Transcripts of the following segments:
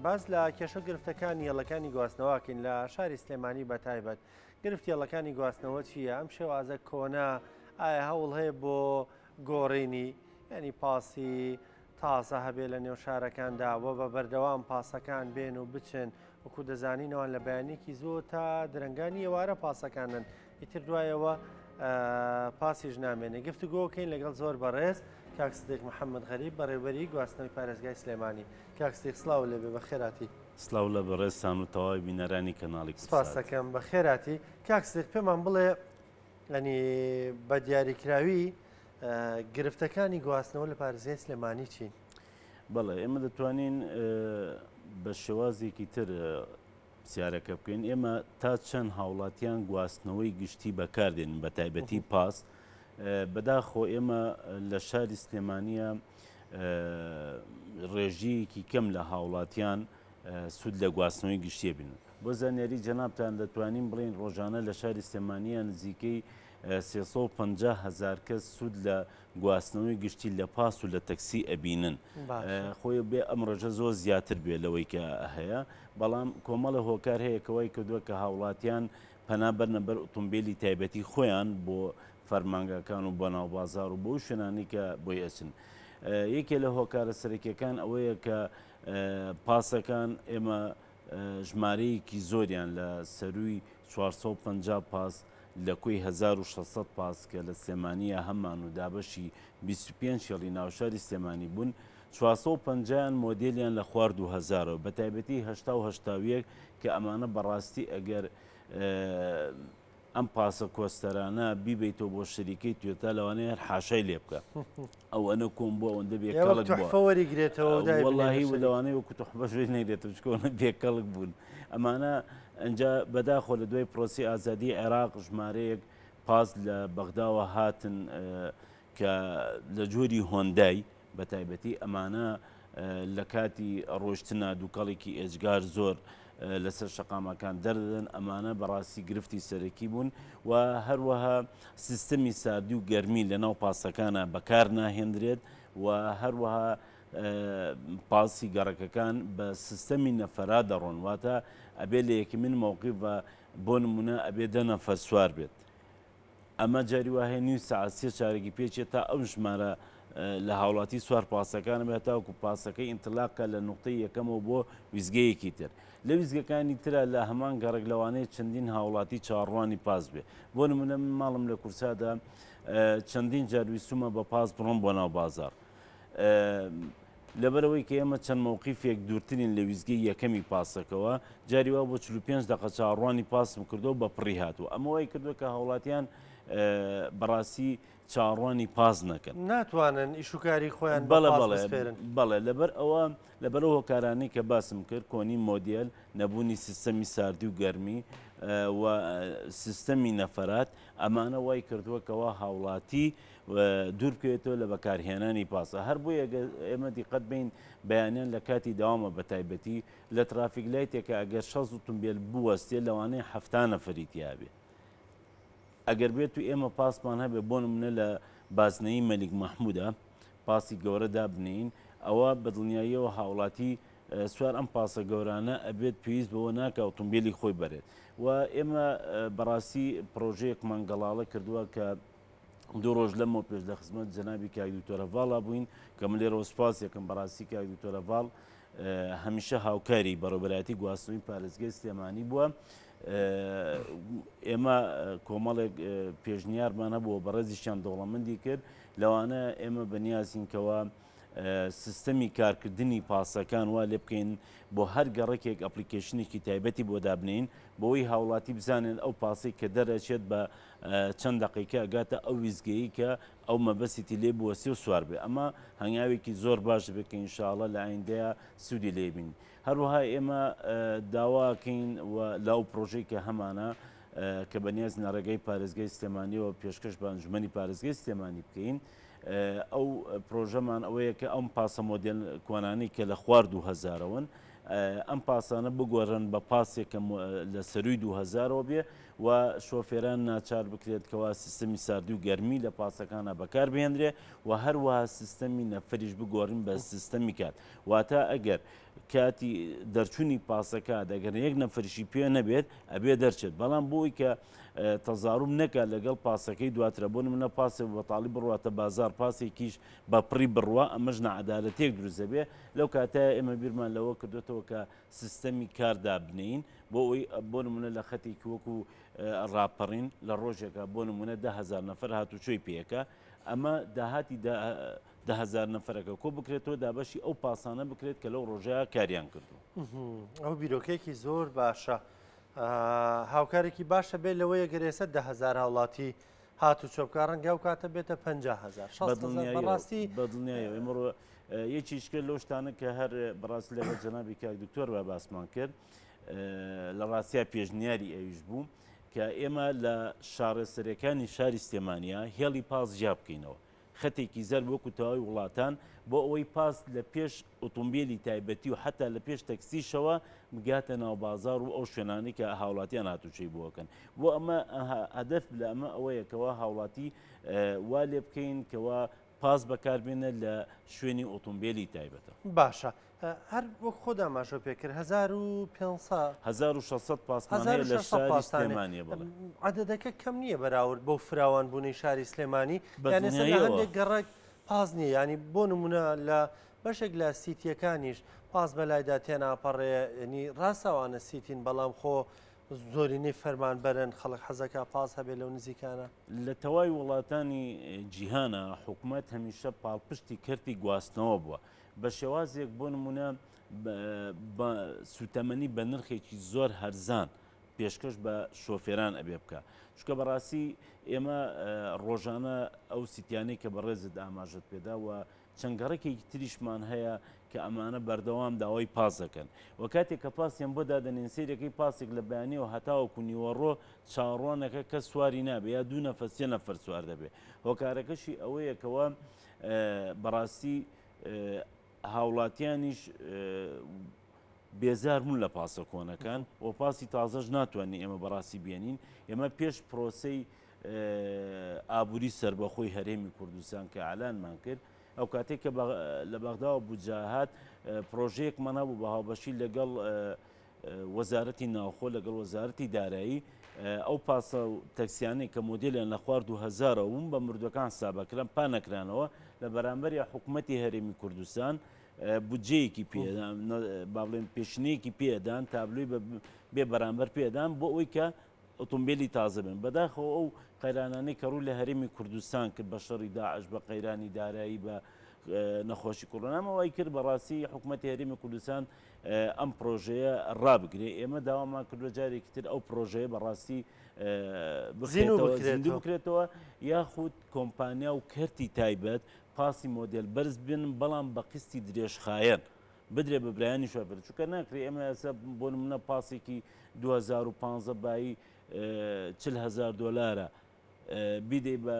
باس لە کێشە و گرفتەکانی هێڵەکانی گواستنەوە ئەکەین لە شاری سلێمانی بە تایبەت. گرفتی هێڵەکانی گواستنەوە چییە؟ ئەم شێوازە کۆنە ئایا هەوڵ هەیە بۆ گۆڕینی؟ یعنی پاسی تازە هەبێ لە نێو شارەکاندا و بە بەردەوام پاسەکان بێن و بچن وەکو دەزانینەوە لە بەیانێکی زۆر تا درەنگانی ئێوارە پاسەکانن ئیتر دوایەوە پاسیش نامێنێ. گفتوگۆکەین لەگەڵ زۆر بەڕێز کاک سدیق محەممەد غەریب بەڕێوبەری گواستنەوەی پارێزگای سلێمانی. کاک سدیق سڵاو لێبێ بەخێراتی. سڵاو لە بەڕێزتان و تەواوی بینەرانی کەناڵی کوردسات. سپاس دەکەم بەخێراتی. کاک سدیق پێمان بڵێ ینی بە دیاریکراوی گرفتەکانی گواستنەوە لە پارێزگای سلێمانی چین؟ بەڵێ ئێمە دەتوانین بە شێوازێکی تر پرسیارەکە بکەین ئێمە تا چەند هاوڵاتیان گواستنەوەی گشتی بەکاردێنن بە تایبەتی پاس بەداخۆ ئێمە لە شاری سلێمانیە ڕێژەیەکی کەم لە هاوڵاتیان سوود لە گواستنەوەی گشتیە بین بۆ زانیاری جەنابتان دەتوانین بڵین ڕۆژانە لە شاری سلێمانیە نزیکەی 350 هزار کەس سوود لە گواستنەوەی گشتی لە پاس و لە تەکسی ئەبینن خۆی بێ ئەم ڕێژە زۆر زیاتر بێ لەوەی کە هەیە بەڵام کۆمەڵە هۆکار هەیە کە وای کردووە کە هاوڵاتیان پەنا بەرنە بەر ئۆتۆمبیلی تایبەتی خۆیان بۆ فەرمانگاکان و بۆ ناو بازاڕ و بۆ شوێنانی کە بۆی ئەچن. یەکێ لە هۆکارە سەرەکیەکان ئەوەیە کە پاسەکان ئێمە ژمارەیەکی زۆریان لە سەرووی 450 پاس لە کۆی 1600 پاس کە لە سلێمانیە هەمان و دابەشی 25 هێڵی ناوشاری سلێمانی بوون 450 یان مۆدێلیان لە خوار 2000ەوە بە تایبەتی 80 و 81 کە ئەمانە بەڕاستی ئەگەر ئەم پاسە کۆستەرانە بیبەیتەوە بۆ شەریکەی توێتا لەوانەیە هەر حاشای لێ بکە ئەوەنە کۆم بووە ئەوەندە بێ کەڵک بووە وەریگرێتەوە وەڵاهی و لەوانەیە وەکو تحفەش وەری نەگرێتەوە چونکە ئەوەنە بێ کەڵک بوون ئەمانە ئەنجا بەداخەوە لە دوای پرۆسی ئازادی عێراق ژمارەیەک پاس لە بەغداوە هاتن کە لە جۆری هۆندای بە تایبەتی ئەمانە لە کاتی ڕۆشتنا دووکەڵێکی ئێجگار زۆر لەسەر شەقامەکان دەردەدەن ئەمانە بەڕاستی گرفتی سەرەکی بوون و هەروەها سیستەمی ساردی و گەرمی لە ناو پاسەکانە بەکار ناهێندرێت و هەروەها پاسی گەڕەکەکان بە سیستەمی نەفەرا دەڕۆن واتە ئەبێ لە یەکمین مەوقیف بە بۆ نمونە ئەبێ دە نەفەر سوار بێت ئەمە جاری وا هەیە نیو سەعات سێ چارەکی پێچێت تا ئەو ژمارە لە هاوڵاتی سوار پاسەکانە بێت تاوەکو پاسەکەی ئینتلاق کە لە نوقتەی یەکەمەوە بۆ ویستگەیەکی تر لە ویستگەکانی ترا لە هەمان گەڕەک لەوانەیە چەندین هاوڵاتی چاوەڕوانی پاس بێ بۆ نمونە من ماڵم لە کورسادا چەندین جار ویستومە بە پاس بڕۆم بۆ ناو بازاڕ لەبەرئەوەی کە ئێمە چەند مەوقیفێک دوورترین لە ویستگەی یەکەمی پاسەکەوە، جاری وا بۆ 45 دەقە چاوەڕوانی پاسم کردووە و بە پڕی هاتووە. ئەمە وای کردووە کە هاوڵاتیان بەڕاستی چاوەڕوانی پاس نەکەن. ناتوانن ئیش و کاری خۆیان بە پاس بسپێرن. بەڵێ، لەبەر ئەوە، لەبەر ئەو هۆکارانەی کە باسم کرد، کۆنی مۆدێل، نەبوونی سیستەمی ساردی و گەرمی و سیستەمی نەفەرات، ئەمانە وای کردووە کەوا هاوڵاتی دوور بکەوێتەوە لە بەکارهێنانی پاسە هەر بۆیە گەر ئێمە دیقەت بین بەیانیان لە کاتی داوامە بە تایبەتی لە ترافیک لایتێکە ئەگەر شەست ئوتومبێل بوەستێ لەوانەیە 70 نەفەری تیابێ ئەگەر بێت و ئێمە پاسمان هەبێ بۆ نمونە لە بازنەی مەلیک مەحمودا پاسی گەورە دابنین ئەوە بە دڵنیاییەوە هاوڵاتی سوار ئەم پاسە گەورانە ئەبێت پێویست بەوە ناکە ئۆتۆمبیلی خۆی بەرێت و ئێمە بەڕاستی پرۆژەیەکمان گەڵاڵە کردووە کە دوو ڕۆژ لەمەو پێش لە خزمەت جەنابی کاک دکتۆر هەڤاڵا بووین کە من لێرەوە سوپاس یەکەم بەڕاستی کاک دکتۆر هەڤاڵ هەمیشە هاوکاری بەڕێوەبەرایەتی گواستنەوەی پارێزگای سلێمانی بووە ئێمە کۆمەڵێک پێشنیارمان هەبووە بەڕێزیشیان دەوڵەمەندی کرد لەوانە ئێمە بەنیازین کەەوە سیستەمی کارکردنی پاسەکان وا لێ بکەین بۆ هەر گەڕەکێک ئەپلیکەیشنێکی تایبەتی بۆ دابنێین بۆی هاوڵاتی بزانێت ئەو پاسەی کە دەرەچێت بە چەند دەقیقە ئەگاتە ئەو ویستگەیەی کە ئەو مەبەستیتی لێ بوەستێ و سوار بێ ئەمە هەنگاوێکی زۆر باش دەبێت کە ئینشاءاللە لە ئایندەیا سوودی لێ بینین هەروەها ئێمە داواکەین و لە ئەو پرۆژەی کە هەمانە کە بەنیازین لە ڕێگەی پارێزگای سلێمانیەوە پێشکەش بە ئەنجومەنی پارێزگای سلێمانی بکەین ئەو پرۆژەمان ئەوەیە کە ئەم پاسە مۆدێل کۆنانەی کە لە خوار 2000ەوەن ئەم پاسانە بگۆرن بە پاسێک کە لە سەرووی 2000ەوە بێ و شۆفێران ناچار بکرێت کەوا سیستەمی ساردی و گەرمی لە پاسەکانا بەکار بهێنرێ و هەروەها سیستەمی نەفەریش بگۆڕین بە سیستەمی کات واتە ئەگەر کاتی دەرچوونی پاسەکە ئەگەر یەک نەفەریشی پێ نەبێت ئەبێ دەرچێت بەڵام بۆی کە تەزاروم نەکات لەگەڵ پاسەکەی دواترە بۆ نمونە پاسێک بەتاڵی بڕواتە بازار پاسێکیش بە پڕی بڕوا ئەمەش نەعەدالەتێک دروست دەبێ لەو کاتە ئێمە بیرمان لەوە کردوێتەوە کە سیستەمی کار دابنێین بۆ ئەوەی بۆ نمونە لە خەتێکی وەکو ڕاپەڕین لە ڕۆژێکا بۆ نمونە 10هزار نەفەر هاتوچۆی پێیەکە ئەمە داهاتی 10هزار نەفەرەکە کۆ بکرێتەوە دابەشی ئەو پاسانە بکرێت کە لەو ڕۆژەیە کاریان کردو. ئەو بیرۆکەیەکی زۆر باشە هاوکارێکی باشە بێت لەوەیە گەر ئێستا 10هزار هاوڵاتی هاتوچۆ بکا ڕەنگە ئەو کاتە بێتە 50هزار 60هزار بەڕاستی بەدڵنیایەوە ئێمە یەکیش کرد لەو شتانە کە هەر بەڕاستی لەگەڵ جەنابی کاک دکتۆر بە باسمان کرد لە ڕاستیا پێشنیاری ئەویش بوو کە ئێمە لە شاڕێ سەرەکانی شاری سلێمانیا هێڵی پاس جیا بکەینەوە خەتێکی زەرد وەکو تەواوی وڵاتان بۆ ئەوەی پاس لە پێش ئۆتۆمبیلی تایبەتی و حتا لە پێش تەکسیشەوە بگاتە ناو بازار و ئەو شوێنانەی کە هاوڵاتیان هاتوچۆی بۆکەن بۆ ئەمە هەدەف لە ئەمە ئەوەیە کەوا هاوڵاتی وا لێ بکەین کەوا پاس بەکاربێنە لە شوێنی ئۆتۆمبیلی تایبەتە. باشە هەر وەک خۆت ئاماژە پێ کرد 1500 1600 پاسمان هەیە لە شاری سلێمانیە بەڵێ. عەدەدەکە کەم نییە بەراورد بەو فراوانبوونەی شاری سلێمانی یان ئێستا لە هەندێک گەڕەک پاس نییە یانی بۆ نمونە لە بەشێک لە سیتیەکانیش پاس بەلایدا تێناپەڕێ ینی ڕاستەوانە سیتین بەڵام خۆ زۆرینەی فەرمانبەرن خەڵک حەزەکا پاس هەبێ لەو نزیکانە. لە تەواوی وڵاتانی جیهانا حکومەت هەمیشە پاڵپشتی کەرتی گواستنەوە بووە بە شێوازێک بۆ نمونە بە سوتەمەنی بە نرخێکی زۆر هەرزان پێشکەش بە شۆفێران ئەبێ بکە چونکە بەڕاستی ئێمە ڕۆژانە ئەو سیتیانەی کە بەڕێزت ئاماژەت پێدا و چەند گەڕەکێکی تریشمان هەیە کە ئەمانە بەردەوام داوای پاس دەکەن و کاتێک کە پاسیان بۆ دادەنێن سەیرەکەی پاسێک لە بەیانیەوە هەتاوەکو نیوەڕۆ چاوەڕوانەکە کەس سواری نابێ یا دوو نەفەر سێ نەفەر سوار دەبێ هۆکارەکەشی ئەوەیە کەوا بەڕاستی هاوڵاتیانیش بێزار بوون لە پاسە کۆنەکان و پاسی تازەش ناتوانین ئێمە بەڕاستی بێنین ئێمە پێش پرۆسەی ئابووری سەربەخۆی هەرێمی کوردستان کە ئالانمان کرد ئەو کاتێک کە لە بەغداوە بودجە هات پرۆژەیەکمان هەبوو بە هاوبەشی لەگەڵ وەزارەتی ناوخۆ لەگەڵ وەزارەتی دارایی ئەو پاسە و تەکسیانەی کە مۆدێلیان لە خوار 2000 بوون بە مردوەکان حسابەکران پا نەکرانەوە لە بەرامبەر حکوومەتی هەرێمی کوردستان بودجەیەکی پێ با بڵێن پێشینەیەکی پێدان تابلۆی بێ بەرامبەر پێدان بۆ ئەوەی کە ئۆتۆمبێلی تازە بێن. بەداخەوە ئەو قەیرانانەی کە ڕووی لە هەرێمی کوردستان کرد بە شەڕی داعش، بە قەیرانی دارایی، بە نەخۆشی کۆرۆنا، ئەمە وای کرد بەڕاستی حکوومەتی هەرێمی کوردستان ئەم پرۆژەیە ڕابگرێ. ئێمە داوامان کردووە جارێکی تر ئەو پرۆژەیە بەڕاستی زیندوو بکرێتەوە یاخود کۆمپانیا و کەرتی تایبەت پاسی مۆدێل بەرز بێنن بەڵام بە قیستی درێژخایەن. بدرێ بە برایانی شۆفێر چونکە ناکرێ ئێمە ئێستا بۆ نمونە پاسێکی 2015 بایی 40 هزار دۆلارە بیدەی بە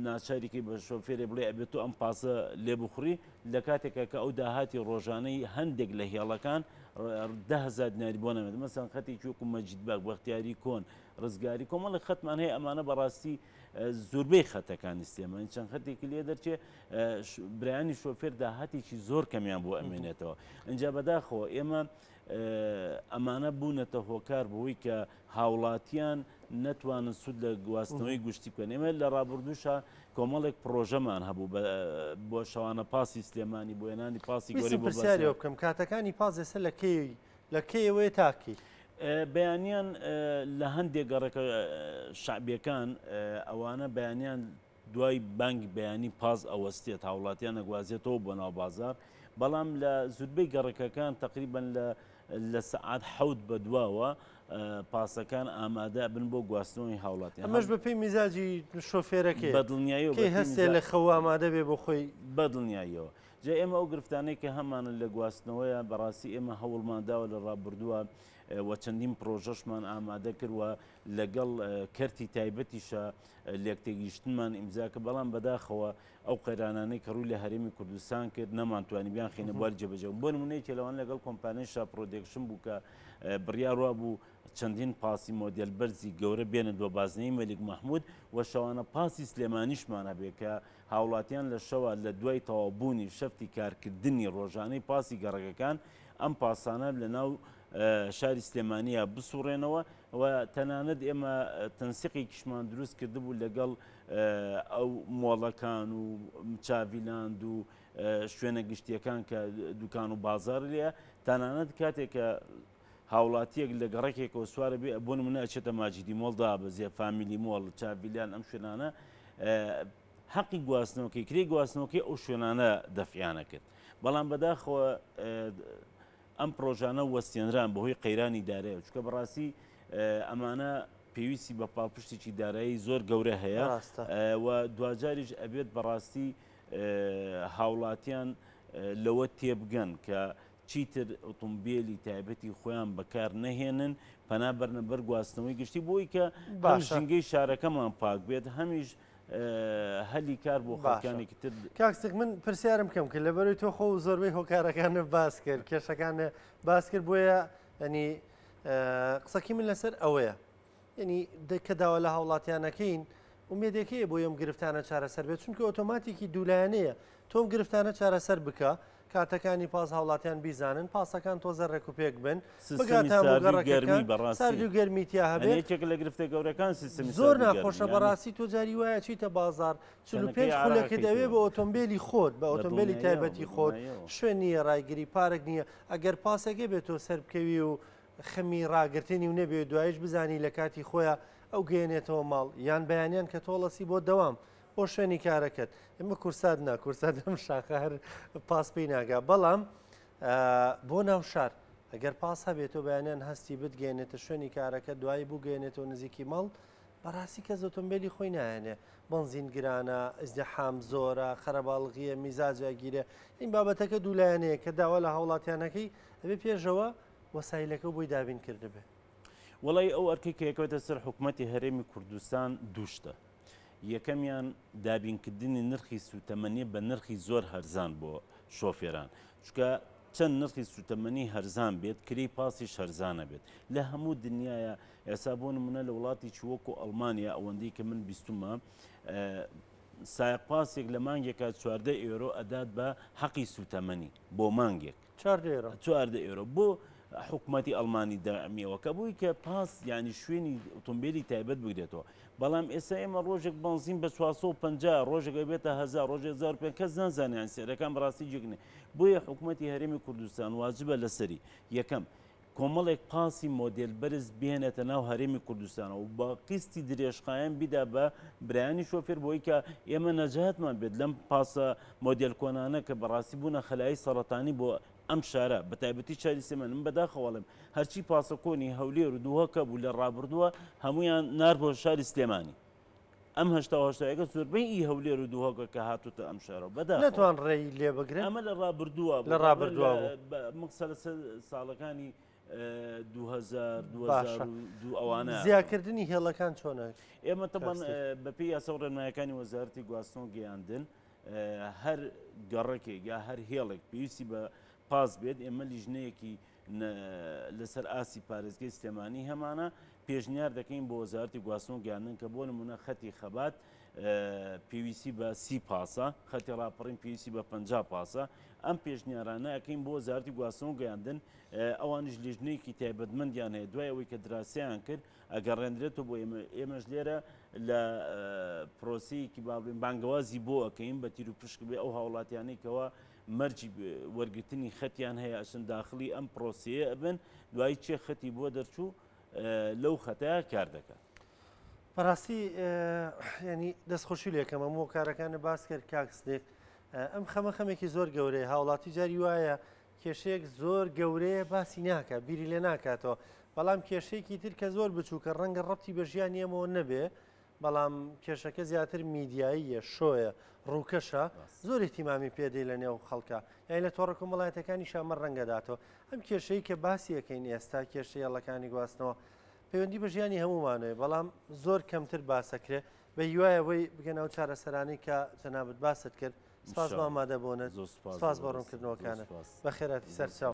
ناچاریکەی بە شۆفێرێ بڵێ ئەبێت تۆ ئەم پاسە لێ بخوڕی لە کاتێکە کە ئەو داهاتی ڕۆژانەی هەندێک لە هێڵەکان دههزار دیناری بۆ نامێت مەسەن خەتێکی وەکو مەجید باگ بەختیاری کۆن ڕزگاری کۆمەڵی خەتمان هەیە ئەمانە بەڕاستی زۆربەی خەتەکانی سلێمانی چەند خەتێکی لێ دەرچێ برایانی شۆفێر داهاتێکی زۆر کەمیان بۆ ئەمێنێتەوە ئینجا بەداخەوە ئێمە ئەمانە بوونەتە هۆکار بۆی کە هاوڵاتیان نەتوانن سوود لە گواستنەوەی گشتی بکەن ئێمە لە ڕابردووشە کۆمەڵێک پرۆژەمان هەبوو بۆ شەوانە پاسی سلێمانی بۆ هێنانی پاسی گۆری بۆ پرسیارەوە بکەم کاتەکانی پاس ئێستا لە کەی لە کەیەوەیە تاکی بەیانیان لە هەندێک گەڕەکە شەعبیەکان ئەوانە بەیانیان دوای بانگی بەیانی پاس ئەوەستێت هاوڵاتیان ئەگوازێتەوە بۆ ناو بازار بەڵام لە زوربەی گەڕەکەکان تقریبان لە لە سەعات حەوت بە دواوە پاسەکان ئامادە بن بۆ گواستنەوەی هاوڵاتیان ئەمەش بەپێی میزاجی شۆفێرەکەی بەدڵنیاییەوە کەی هەستێ لە خەو ئامادە بێ بۆ خۆی بەدڵنیاییەوە. جا ئێمە ئەو گرفتانەی کە هەمانە لە گواستنەوەیە بەڕاستی ئێمە هەوڵمان داوە لە ڕابردووە و چەندین پرۆژەشمان ئامادە کرد و لەگەڵ کەرتی تایبەتیشە لێکتێگیشتنمان ئیمزا کرد، بەڵام بەداخەوە ئەو قەیرانانەی کە ڕووی لە هەرێمی کوردستان کرد نەمانتوانی بیانخەینە بواری جێبەجێبوون. بۆ نموونە یەکێ لەوان لەگەڵ کۆمپانیای شا پرۆدێکشن بوو کە بڕیار وابوو چەندین پاسی مۆدێل بەرزی گەورە بێنێت بۆ بازنەی مەلیک مەحمود و شەوانە پاسی سلێمانیشمان هەبێت کە هاوڵاتیان لە شەوا لە دوای تەواوبوونی شەفتی کارکردنی ڕۆژانەی پاسی گەڕەکەکان ئەم پاسانە لە ناو شاری سلێمانیا بسوڕێنەوە و تەنانەت ئێمە تەنسیقێکیشمان دروست کردبوو لەگەڵ ئەو مۆڵەکان و چاڤیلاند و شوێنە گشتیەکان کە دوکان و بازار لێە تەنانەت کاتێک کە هاوڵاتیەک لە گەڕەکێکەوە سوارە بێ بۆ نمونە ئەچێتە ماجیدی مۆڵ دابەزێ فامیلی مۆڵ چاڤیلان ئەم شوێنانە حەقی گواستنەوەکەی کرێی گواستنەوەکەی ئەو شوێنانە دەفعیانە کرد بەڵام بەداخەوە ئەم پرۆژانە وەستێنران بەهۆی قەیرانی دارایەوە چونکە بەڕاستی ئەمانە پێویستی بە پاڵپشتێکی دارایی زۆر گەورە هەیە و دواجاریش ئەبێت بەڕاستی هاوڵاتیان لەوە تێبگەن کە چیتر ئۆتۆمبێلی تایبەتی خۆیان بەکار نەهێنن پەنا بەرنە بەر گواستنەوەی گشتی بۆی کە هەم ژینگەی شارەکەمان پاک بێت هەمیش هەلی کار بۆ خەڵکانێکی تر. کاک سک من پرسیارم کەم کرد لەبەرەوەی تۆ خۆ زۆربەی هۆکارەکانت باس کرد کێشەکانت باس کرد بۆیە ینی قسەکی من لەسەر ئەوەیە ینی کە داوا لە هاوڵاتیانەکەین ئومێدێکەیە بۆ ئەم گرفتانە چارەسەر بێت چونکە ئۆتۆماتیکی دوولایەنەیە تۆم گرفتانە چارەسەر بکە کاتەکانی پاس هاوڵاتیان بیزانن پاسەکان تۆزە ڕێک و پێک بن سیستەمی سارد و گەرمی بەڕاستی سارد و گەرمی تیا هەبێ یەکێک لە گرفتە گەورەکان سیستەمی زۆر ناخۆشە بەڕاستی تۆ جاری وایە چیتە بازار 45 خولەکت ئەوێ بە ئۆتۆمبیلی خۆت بە ئۆتۆمبیلی تایبەتی خۆت شوێن نییە ڕایگری پارک نییە ئەگەر پاسێکێ بێت تۆ سەر بکەوی و خەمی ڕاگرتنی و نەبێ دوایش بزانی لە کاتی خۆیان ئەو گەێنێتەوە ماڵ یان بەیانیان کە تۆڵەسی بۆ دەوام بۆ شوێنی کارەکەت ئێمە کورسات نا کورسات ئەم شاخە هەر پاس پێی ناگا بەڵام بۆ ناو شار ئەگەر پاس هەبێت تۆ بەیانیان هەستی بتگەێنێتە شوێنی کارەکە دوایی بگەێنێتەوە نزیکی ماڵ بەڕاستی کەس ئۆتۆمبیلی خۆی نایەنێ بنزین گرانە ئزدحام زۆرە خەرەباڵغیە میزاجە گیرە این بابەتەکە دوولایەنەیە کە داوا لە هاوڵاتیانەکەی ئەبێ پێشەوە وەسایلەکە بۆی دابین کردبێ. وەڵی ئەو ئەرکەی کە یەکەوێتە سەر حکوومەتی هەرێمی کوردستان دووشتە. یەکەمیان دابینکردنی نرخی سووتەمەنیە بە نرخی زۆر هەرزان بۆ شۆفێران، چونکە چەند نرخی سووتەمەنی هەرزان بێت کرێی پاسیش هەرزانە بێت لە هەموو دنیاە ئێستا بۆ نمونە لە وڵاتێکی وەکو ئەڵمانیا ئەوەندەی کە من بیستومە سایەق پاسێک لە مانگێکا 14 ئێرۆ ئەدات بە حەقی سووتەمەنی بۆ مانگێک 14 ئێرۆ بۆ حکومەتی ئەڵمانی دەعمیەوە کە بووی کە پاس یانی شوێنی ئۆتۆمبیلی تایبەت بگرێتەوە بەڵام ئێستا ئێمە ڕۆژێک بەنزین بە 450 ڕۆژێک ئەبێتە 1000 ڕۆژێ 1500 کەس نازانێت یان سعرەکان بەڕاستی جێگرنێ بۆیە حکومەتی هەرێمی کوردستان واجبە لەسەری یەکەم کۆمەڵێک پاسی مۆدێل بەرز بهێنێتە ناو هەرێمی کوردستانەوە و بە قیستی درێژخایەن بیدا بە برایانی شۆفێر بۆی کە ئێمە نەجاتمان بێت لەم پاسە مۆدێل کۆنانە کە بەڕاستی بوونە خەلایی سەڕەتانی بۆ ئەم شارە بە تایبەتی شاری سلێمانی من بەداخەوە ئەڵێم هەرچی پاسە کۆنی هەولێر و دهۆک هەبوو لە ڕابردووە هەمویان نار بۆ شاری سلێمانی ئەم 88ەکە زۆربەی ئی هەولێر و دهۆکە کە هاتوتە ئەم شارەوە بەداخەوە نەتوان ڕێی لێ بگرن ئەمە لە ڕابردووە لە ڕابردووە من قسە لەسەر ساڵەکانی 2000 2002 ئەوانە زیاکردنی هێڵەکان چۆنە ئێمە تەبەن بەپێی یاسا و ڕێنمایەکانی وەزارەتی گواستنەوە گەیاندن هەر گەڕەکێک یا هەر هێڵێک پێویستی بە پاس بێت ئێمە لیژنەیەکی لەسەر ئاستی پارێزگەی سلێمانی هەمانە پێشنیار دەکەین بۆ وەزارەتی گواستنەوە گەیاندن کە بۆ نمونە خەتی خەبات پێویستی بە سی پاسە خەتی ڕاپەڕین پێویستی بە 50 پاسە ئەم پێشنیارانە ئەەکەین بۆ وەزارەتی گواستنەوە گەیاندن ئەوانیش لیژنەیەکی تایبەتمەندیان هەیە دوای ئەوەی کە دراسیان کرد ئەگەڕێندرێتەوە بۆ ئێمە، ئێمەش لێرە لە پرۆسەیەکی با بڵێین بانگەوازی بۆ ئەکەین بە تیر و پشک بێ ئەو هاوڵاتیانەی کەوا مەرجی وەرگرتنی خەتیان هەیە ئەچن داخلی ئەم پرۆسەیە ئەبن دوایی چێ خەتی بۆ دەرچوو لەو خەتەیە کار دەکات. بەڕاستی ینی دەستخۆشی لێکەم ئەم هۆکارەکانە باس کرد کاک سدیق ئەم خەمە خەمێکی زۆر گەورەیە هاوڵاتی جاری وایە کێشەیەک زۆر گەورەیە باسی ناکات بیری لێ ناکاتەوە بەڵام کێشەیەکی تر کە زۆر بچووکە ڕەنگە ڕەبتی بە ژیانی ئێمەوە نەبێ بەڵام کێشەکە زیاتر میدیاییە، شۆیە، ڕووکەشە، زۆر ئیهتیمامی پێ دەی لە نێو خەڵکا، یانی لە تۆڕە کۆمەڵایەتیەکانیشا ئەمە ڕەنگەداتەوە. ئەم کێشەی کە باسی ئەکەین ئێستا، کێشەی هێڵەکانی گواستنەوە، پەیوەندی بە ژیانی هەموومانەوەیە، بەڵام زۆر کەمتر باسەکرێ. بە هیوای ئەوەی بگەنە ئەو چارەسەرانەی کە جەنابت باست کرد. سپاس بۆ ئامادەبوونت، سپاس بۆ ڕوونکردنەوەکانت. بەخێرهاتی سەرچاو.